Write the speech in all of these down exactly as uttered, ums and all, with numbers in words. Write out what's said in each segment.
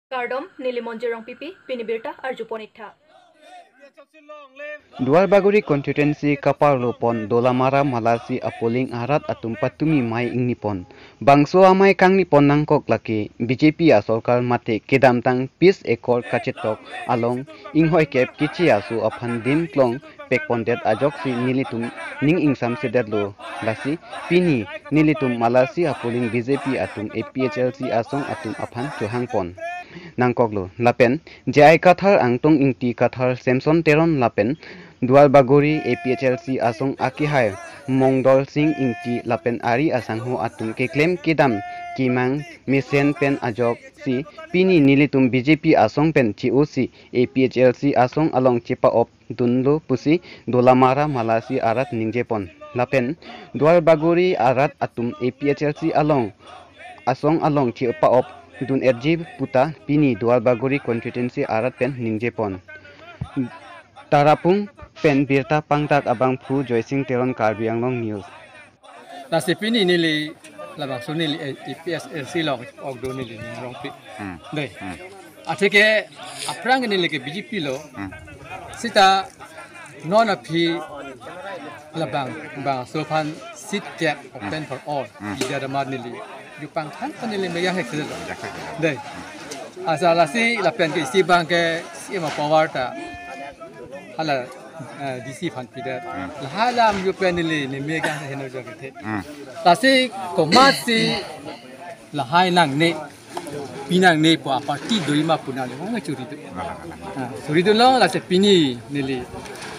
Kardom, neli Monjir Rongpipi, pini birta arjupon iktha. Duarbagori constituency kaparlo pon Dolamara Malasi a-polling arat atum patumi mei ingnipon. Bangso amei kangnipon nangkok lake B J P asorkar mate kedamtang peace accord kachetok along inghoi kep keche aso aphan dim klong pekpondet ajoksi nelitum ning ingsamsedetlo. Lasi pini nelitum Malasi a-polling B J P atum A P H L C asong atum aphan chohangpon. Nangkoklo lapen J I Kathar, Angtong Ingti Kathar, Samson Teron lapen Duarbagori A P H L C asong akehai Mongdol Sing Ingti lapen ari asangho atum keklem kedam kemang mesen pen ajoksi pini nelitum B J P asong pen che-osi A P H L C asong along chepa-op dunlo pusi Dolamara Malasi arat ningjepon. Lapen Duarbagori arat atum A P H L C along asong along chepa-op dun-etji puta pini Duarbagori constituency arat pen ningjepon. Tarapung pen birta pangdak abangphu Joysing Teron, Karbi Anglong News. Lasi pini neli labangso neli A P H L C along ok do neli Rongpi. Hmm. Dei. Hmm. Atheke aphrang neli ke B J P lo. Hmm. Seta non aphi labang bangso aphan seat kep open for all. Hmm. Ida damat neli jupang than neli meyang hek selo. Dei. Asa lasi lapen ke isi abang ke C M a-power ta hala, eh, D C aphan pidet. Hmm. Lahai alam jupen neli ne megang heno jok kethe. Hmm. Lasi komatsi lahai nangne, pi nangne pu a-party doji ma pu nangne, wang churi do. Alang, alang. Ah, churi do lo, lasi pini neli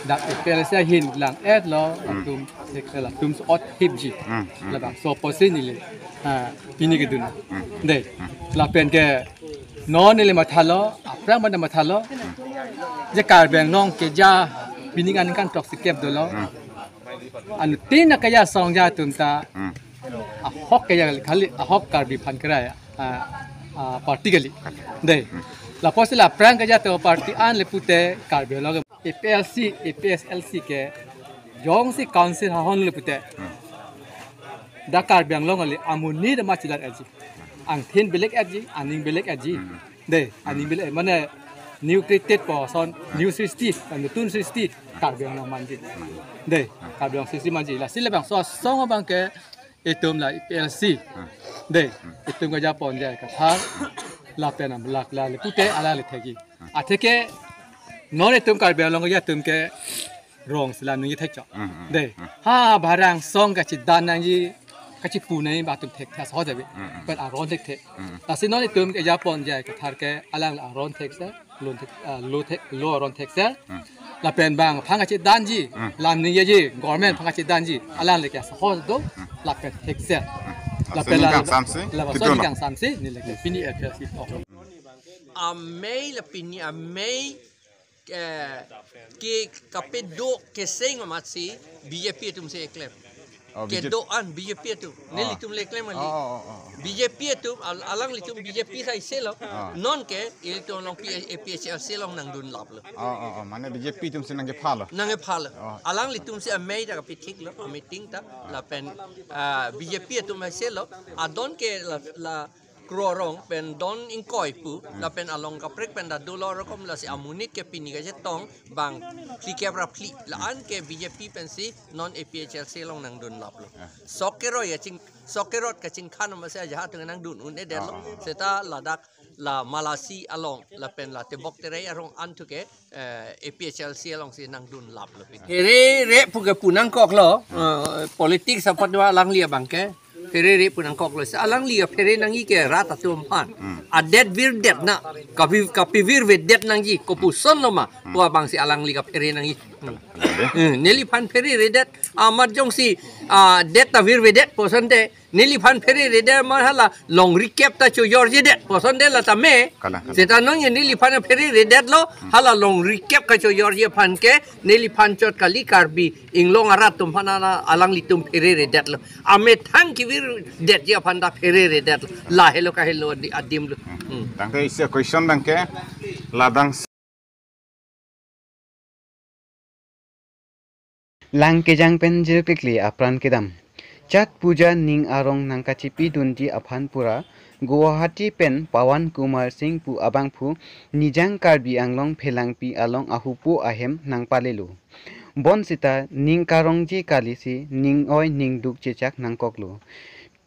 dak A P H L C ahin lang-etlo, hmm, atum thek sel atum so-ot hipji. Hmm, hmm. Labangso apotsi neli, ah, pini kedun. Hmm. Dei. Hmm. Lapen ke non neli mathalo, aphrang mana mathalo. Hmm. Je Karbi Anglong keja pining aningkan throksikep dolo. Hmm. Anuttin akeja asong aja atum ta, hmm, ahok keja kali, ahok Karbi aphan kerai, ah, ah, party kali. Dei. Hmm. Lapusi la aphrang keja to party an le pute Karbi Anglong A P H L C, A P H L C ke jongsi council ahon le pute. Hmm. Dak Karbi Anglong kali amonit amat chedan-etji. Angthin belek-etji, aning belek-etji. Hmm. Dei, aning belek, mane new created person, new srishti, nutun srishti, Karbi Anglong manji. Dei, Karbi Anglong srishti manji. Lasi labangso asong abang ke itum la A P H L C. Dei, itum kejapon J I Kathar. Lapen am lak la le pute alang le thekji. Atheke non itum Karbi Anglong keja atum ke rong selam ningje thekchok. Hmm, hmm, dei. Hmm. Ha, barang song kachedan nangji, kachepu nangji ba atum thekthe, so jabi. Hmm, hmm. Pen aron thekthe. Hmm. Lasi non itum kejapon J I Kathar ke alang la aron theksel, lo thek, ah, lo thek, lo aron theksel. Hmm. Lapen bang aphan kachedanji, hmm, lam ningjeji, government aphan kachedanji, alang le ke so do, hmm, lapen theksel. Hmm. Lapen lasi la, ningkangsamsi, la, so kidun ningkangsamsi, neli ke pini A P H L C to. Amei la pini amei, eh, ke kapedo keseng amatsi B J P atum si eklem. Oh, B J P. Kedo an B J P atum. Ah. Nelitum le eklem kali. Oh, oh, oh, oh. B J P atum al-, alanglitum B J P sai selo. Ah. Non ke ilitum along P-, A P H L C along nangdunlaplo. Oh, oh, oh. Mane B J P atum si nangkephalo. Nangkephalo. Oh. Alanglitum si amei ta kapithiklo, meeting ta, lapen, ah, B J P atum sai selo. Adon ke la, la Kro Rong pen don ingkoi pu, lapen along kaprek pen ta dolo rokom, lasi amonit ke pini kachetong bang phlikep ra phli. La-an ke B J P pensi non A P H L C along nangdunlaplo. Ah. Sok keroi kaching, sok kerot kachingkhan amatsi aja atum nangdun un-edetlo. Ah, ah, ah. Seta ladak la Malasi along lapen la Tebok Terai arong an thu ke, eh, A P H L C alongsi nangdunlaplo pini. Pherere pu ke pu nangkoklo, eh, politics apot wa alangli abang ke. Pherere pu nangkoklo. Si alangli kaphere nangji ke rat atum aphan. Hmm. Adet virdet na, kapi, kapivirvedet nangji, kopuson lo ma, hmm, pu abangsi alangli kaphere nangji. Hmm. Kalang, kalang, dei. Hmm, neliphan phereredet, amat jongsi, ah, det ta virvedet pu asonte, neliphan phereredet amat hala longri kep ta chojorjedet pu asonte la tame. Kalang, kalang. Seta non neliphan phereredetlo, hmm, hala longri kep kachojorji aphan ke, neliphan chot kali, Karbi Anglong arat atum aphan ala alanglitum phereredetlo. Amethang kevirdetji aphan ta phereredetlo. Lahelo kahelo adi-, adimlo. Hmm. Hmm. Tangte isi question abang ke, ladak lang kejang pen jirpikli apran kedam. Chhath Puja ning arong nangkachipidunji aphan pura Guwahati pen Pawan Kumar Singh pu abangphu Nijang Karbi Anglong Phelangpi along ahupo ahem nangpalelo. Bonsita ning karongji kalisi ning-oi ningduk chechak nangkoklo.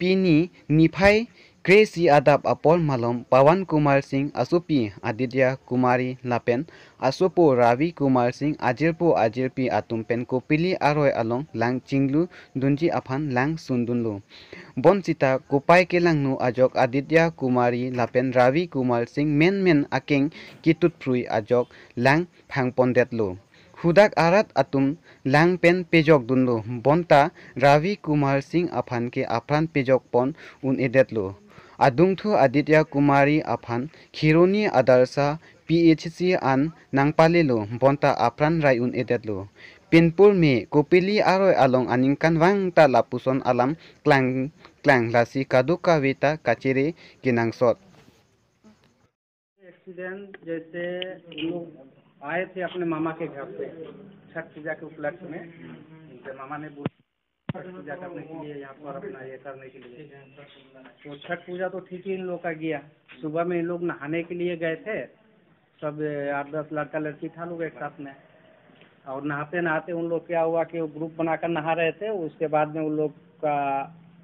Pini niphai kre-isi adap apor malom Pawan Kumar Singh asopi Aditya Kumari lapen asopo Ravi Kumar Singh ajirpo ajirpi atum pen Kopili aroi along lang chingludunji aphan lang sundunlo. Bonsita kopai kelangno ajok Aditya Kumari lapen Ravi Kumar Singh menmen akeng kitutphrui ajok lang phangpondetlo. Hudak arat atum lang pen pejokdunlo, bonta Ravi Kumar Singh aphan ke apran pejokpon un-edetlo. Adungthu Aditya Kumari aphan Kheroni Adarsha P H C an nangpalelo, bonta apran rai un-edetlo. Pinpur me Kopili aroi along aningkanvang ta lapuson alam klang klang lasi kadokave ta kachere kenangsot. Accident जैसे हम लोग आए थे अपने मामा के घर पे छठ पूजा के उपलक्ष्य में, उनके मामा ने बोला छठ पूजा करने के लिए, यहाँ पर अपना ये करने के लिए। तो छठ पूजा तो ठीक ही इन लोग का गया। सुबह में इन लोग नहाने के लिए गए थे, सब आठ दस लड़का लड़की था लोग एक साथ में, और नहाते नहाते उन लोग क्या हुआ कि वो ग्रुप बनाकर नहा रहे थे। उसके बाद में उन लोग का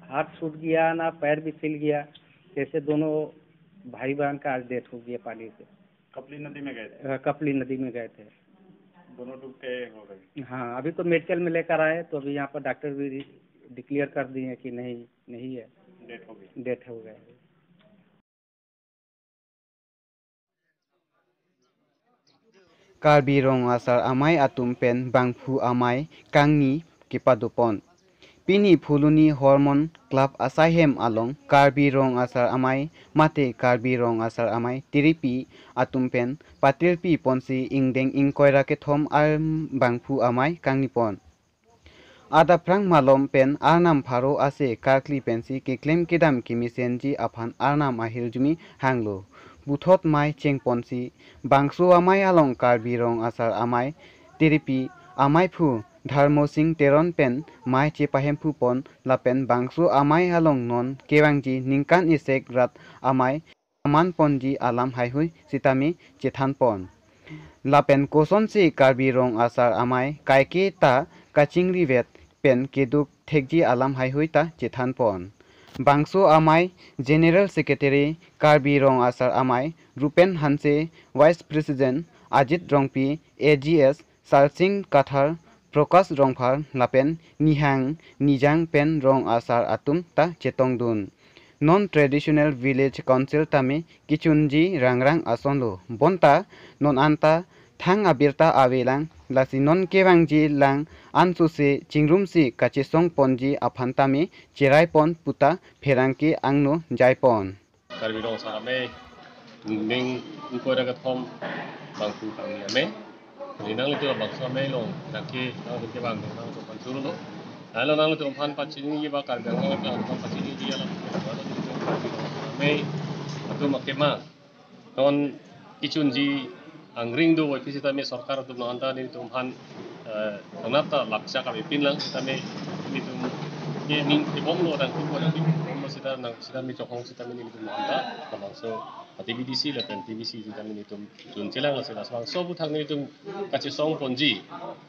हाथ छूट गया ना पैर भी फिसल गया, जैसे दोनों भाई बहन का आज डेथ हो गया पानी से। कपली नदी में गए थे? अ, कपली नदी में गए थे। दोनों डूब के हो गए? हाँ, अभी तो मेडिकल में लेकर आए, तो अभी यहाँ पर डॉक्टर भी डिक्लेयर कर दिए कि नहीं, नहीं है, डेथ हो गई। डेथ हो गया। Karbi Rong Asar Amei atum pen bangphu amei kangni kepadopon. Pini Phuloni Hormon Club asaihem along Karbi Rong Asar Amei mate Karbi Rong Asar Amei tiripi atum pen patirpi ponsi ingdeng ingkoi ra kethom ar bangphu amei kangnipon. Adaphrang malom pen arnam pharo ase karkli pensi keklem kedam kemesenji aphan arnam ahirjume hanglo. Puthot mei chengponsi bangso amei along Karbi Rong Asar Amei tiripi ameiphu Dharmo Singh Teron pen mei chepahemphupon lapen bangso amei along non kevangji ningkan isi rat amei aman ponji alam haihui sitame chethanpon. Lapen kosonsi Karbi Rong Asar Amei kaike ta kachingrivet pen keduk thekji alam haihui ta chethanpon. Bangso amei General Secretary Karbi Rong Asar Amei Rupen Hanse, Vice President Ajit Rongpi, A G S Sarsing Kathar, Prakash Rongphar lapen Nihang Nijang pen rong asar atum ta chetongdun. Non Traditional Village Council tame kechunji rangrang asonlo. Bonta non anta thang abirta avelang, lasi non kevangji lang ansose chingrumsi kachesongponji aphan tame cheraipon puta pherangke angno jaipon. Karbi Rong Asar Amei ning ingkoi ra kethom bangphu kangni amei. Jadi nanglitum bangso amei along nangke nanglitum kevang nangtum aphan choro lo. Lalu nanglitum aphan pachini ba Karbi Anglong aphan pachini dia la. Lalu nelitum Karbi Rong Asar Amei atum akemang non kechunji angring do, wai pisi tame sorkar atum non anta nelitum aphan, eh, anat ta lakcha kami pinlang sitame nelitum ke ning kebomlo, nang kebomlo sita nang sitame chokong sitame nelitum non anta labangso T B D C lapen T B C sitame nelitum chunchelang, lasi labangso aputhak nelitum kachesongponji,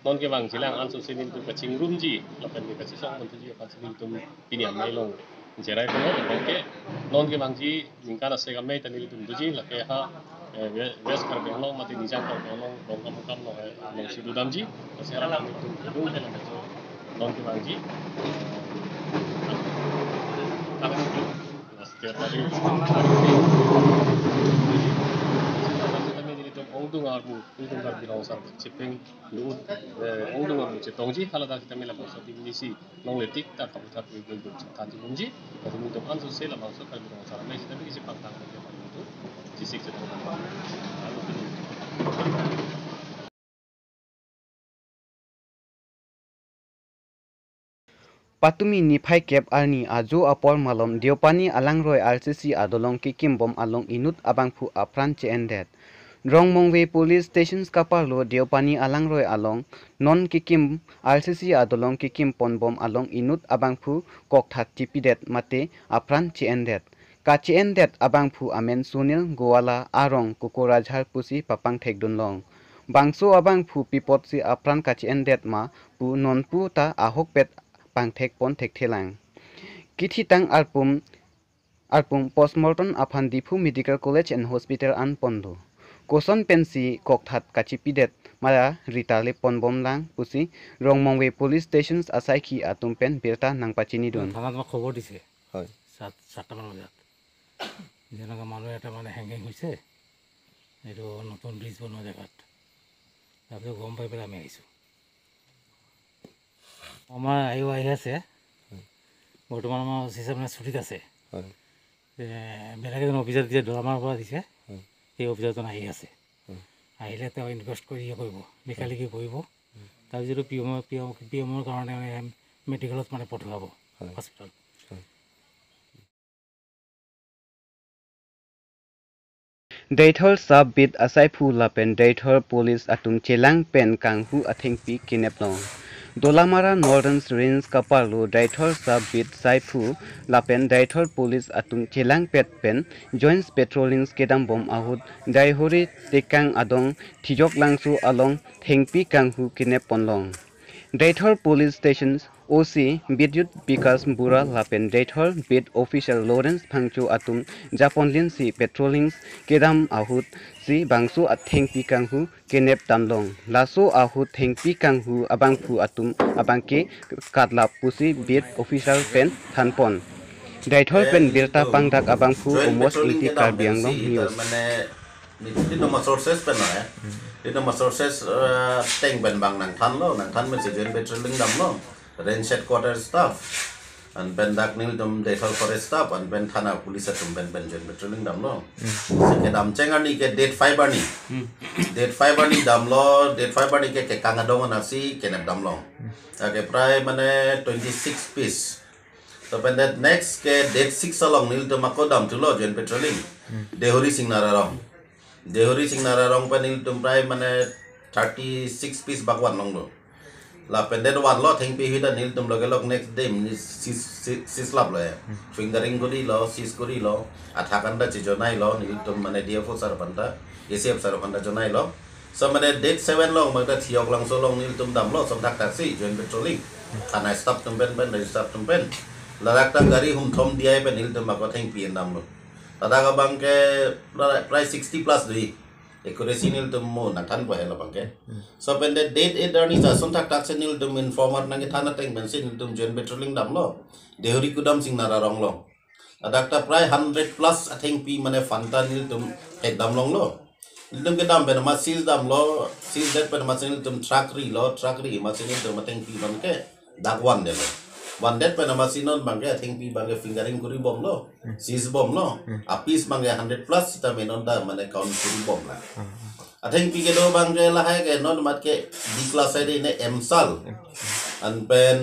non kevangjilang ansose nelitum kachingrumji lapen kachesongponji aphansi nelitum pini amei along jerai pulo. Oke, non kevangji ningkan isi amei ta nelitum doji, lake ha, eh, We-, West Karbi Anglong mate Nijang Karbi Anglong, Dongkamukam along, eh, alongsi dodamji. Lasi hala nelitum kedung ke lamejo non kevangji. Tangni tu, last year tadi. Kami nelitum ongdung armu, nelitum Karbi Rong Asar chepeng lut, eh, ongdung armu chetongji, hala dak kami labangso T B D C longle tik ta kaputhak wi gun gun chethan chibumji, latum nelitum ansose labangso Karbi Rong Asar Amei sitame isi pangthang ke pangthang tu, jisik chetong. Patumi niphai kep arni ajo apor malom Deopani alangroi R C C adolong kekimbom along inut abangphu apran che-endet. Rongmongve Police Stations kaparlo Deopani alangroi along non kekim R C C adolong kekim ponbom along inut abangphu kokthat chipidet mate apran che-endet. Kache-endet abangphu amen Sunil Gowala arong Kokorajhar pusi papangthekdunlong. Bangso abangphu pi apotsi apran kache-endet ma pu nonpu ta ahokpet pangthekpon thekthelang. Kithitang arpum arpum postmortem aphan Diphu Medical College and Hospital an ponlo. Koson pensi kokthat kachipidet mara ritale ponbomlang pusi Rongmongve Police Stations asaikhi atum pen birta nangpachinidun. থানাত আমাক খবৰ দিছে। হয়। সাত, সাতটামান বজাত। যেনেকুৱা মানুহ এটা মানে হেংগিং হৈছে, এইটো নতুন ব্ৰিজ বনোৱা জেগাত। তাৰপিছত গম পাই পেলাই আমি আহিছোঁ। আমাৰ আই অ' আহি আছে। হয়। বৰ্তমান আমাৰ অ চি ছাৰ মানে ছুটীত আছে। হয়। এ, বেলেগ এজন অফিচাৰ দিছে, দলামাৰ পৰা দিছে। হয়। সেই অফিচাৰজন আহি আছে। হয়। আহিলে তেওঁ ইনকুৱেষ্ট কৰি ইয়ে কৰিব, লিখা লিখি কৰিব। হয়। তাৰ যিটো পি এমৰ, পি এম, পি এমৰ কাৰণে মানে মেডিকেলত মানে পঠোৱাব, হয়। হস্পিটেল। হয়। Deithor Sub Beat asaiphu lapen Deithor Police atum chelang pen kanghu athengpi keneplong. Dolamara Northern Range kaparlo Deithor Sub Beat saiphu lapen Deithor Police atum chelangpet pen joint patrolling kedambom ahut Deihori Tekang adong Thijoklangso along thengpi kanghu kenep ponlong. Deithor Police Station O C Bidyut Bikash Bura lapen Deithor Beat Officer Lawrence Phangcho atum japonlinsi patrolling kedam ahut si bangso athengpi kanghu kenep damlong. Laso ahut thengpi kanghu abangphu atum abangke katlap pusi Beat Officer pen thanpon. Deithor pen birta pangdak abangphu Omos Ingti, Karbi Anglong News. Mane, niti nama sources pen na, eh. Niti nama sources, eh, ateng pen bang nangthanlo, nangthan pensi joint patrolling damlo. Range headquarter staff. Anpen dak nelitum Deithor forest staff, anpen thana police atum pen pen joint patrolling damlo. Hmm. Si kedam cheng arni ke date five arni. Hmm. Date five arni damlo, date five arni ke kekang adong anasi kenep damlong. Hmm. Ake prai mane twenty-six piece. To pen that next ke date six along nelitum ako damthulo joint patrolling. Hmm. Deihori Singnar arong. Deihori Singnar arong pen nelitum prai mane thirty-six piece bak vanlonglo. Lapen that vanlo thengpi ahut ta nelitum loge lok next day ni seize, seize, seize laplo ya. Hmm. Fingering korilo, seize korilo. Athak anta chejonailo, nelitum mane D F O sir aphanta, A C F sir aphanta jonailo. So mane date seven along, mane Thijoklangso along nelitum damlo, lason thakthaksi joint patrolling. Thana staff atum pen pen, railway staff atum pen. Ladak ta gari humthom diya pen nelitum ako thengpi endamlo. Ladak abangke prai sixty plus dui. Accuracy nelitum mo nangthanpo helo abangke. Hmm. So pen that date eight arni lason thakthaksi nelitum informer nangkethan ateng pensi nelitum joint patrolling damlo. Deihori kudam Singnar arong along. Ladak ta prai hundred plus athengpi mane phanta nelitum thek damlonglo. Nelitum kedam pen amat seize damlo, seize det pen amatsi nelitum truck rilo, truck ri amatsi nelitum athengpi abangke dak vandetlo. Vandet pen amatsi non abangke athengpi abangke fingering koribomlo, hmm, seize bomlo. Hmm. A-piece abangke hundred plus sita me non ta mane count koribomlang. Hmm. Athengpi kedo abangke lahai ke non amat ke D class hai de ne emsal. Hmm. Anpen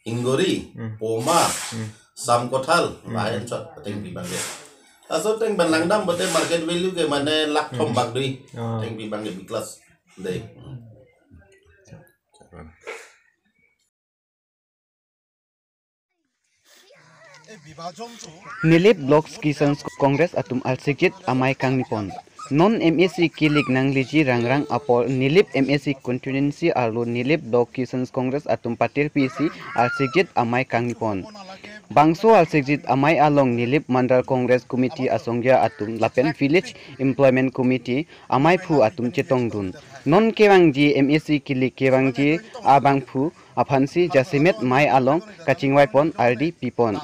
Hingori, hmm, poma, hmm, samkothal, hmm, lahen chot, athengpi abangke. Laso ateng pen langdam pote market value ke mane lakh thom, hmm, bak dui. Oh. Athengpi abangke B class. Dei. Nilip Block Kisan Congress atum arsikjit amei kangnipon. Non M A C kilik nangleji rangrang apor Nilip M A C constituency arlo Nilip Block Kisan Congress atum patirpi si arsikjit amei kangnipon. Bangso arsikjit amei along Nilip Mandal Congress Committee asongja atum lapen Village Employment Committee ameiphu atum chetongdun. Non kevangji M A C kilik kevangji abangphu aphansi jasemet mei along kachingvaipon ardi pipon.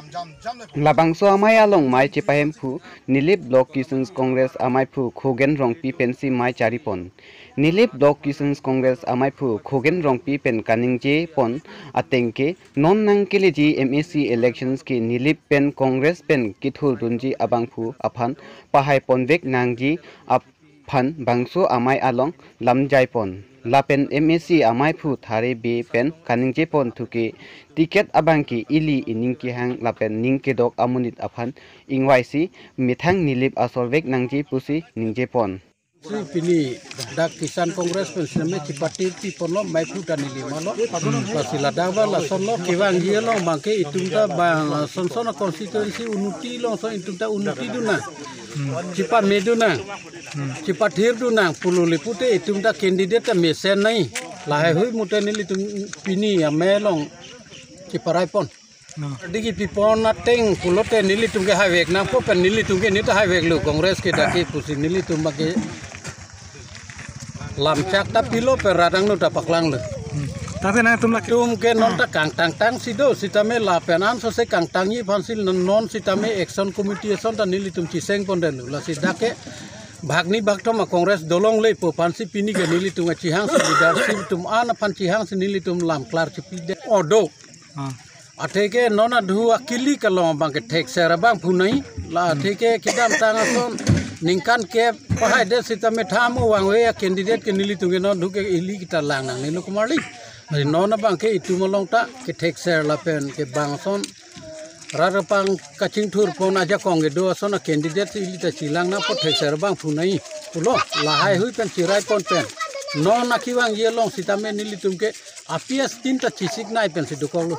Labangso amei along mei chepahemphu Nilip Block Kisan Congress ameiphu Khogen Rongpi pensi mei charipon. Nilip Block Kisan Congress ameiphu Khogen Rongpi pen kaningjepon ateng ke non nangkeleji M A C elections ke Nilip pen Congress pen kithurdunji abangphu aphan pahaiponvek nangji ap- phan bangso amei along lamjaipon. Lapen M A C ameiphu Thare Bey pen kaningjepon thuke ticket abangke ili ining kehang lapen ning kedok amonit aphan ingvaisi methang Nilip asolvek nangji pusi ningjepon. Si pini dak Kisan Congress pen sitame chipatir pi ponlo, mai phu ta neli malo. Lasi ladak ba lasonlo, kevangji along abangke itum ta bang son son constituency unnoti along son itum ta unnoti dun nang, chipame dun nang, chipathir dun nang pulo le pute itum ta candidate ta mesen nai. Lahai hui mute nelitum pini amei along chiparai pon. No. Digi pi pon ateng pulote nelitum ke haivek nangpo pen nelitum ke nita haiveklo, Congress ke dak ke pusi nelitum abangke lamchak ta pilo pen radang nu ta paklanglo. Hmm. Tangte nangtum lake. Tum ke non ta kangtang tangsi do, sitame lapen ansose kangtangji aphansi non, non sitame action committee ason ta nelitum chiseng pondetlo. Lasi dak ke bhagni bhagthom a-Congress dolongle pu aphansi pini ke nelitum kachihangsi leadership atum an aphan chihangsi nelitum lam klar chipidet odo. Ah. Atheke non adhu akili kalong abangke thekser abang phu nai. La atheke kedamtang ason ningkan kep pahaidet sitame tha mo vangve a-candidate ke nelitum ke non adhu ke ili kita lang nangne lo kumar li. Ari non abangke itum along ta kethekser lapen kebang ason rat apang kachingthur pon ajakong kedo ason a-candidate si ili ta chilang nangpo, thekser abang phu nai pulo. Lahai hui pen chirai pon pen non akevangji along sitame nelitum ke api astin ta chisik nai pensi dokoklo.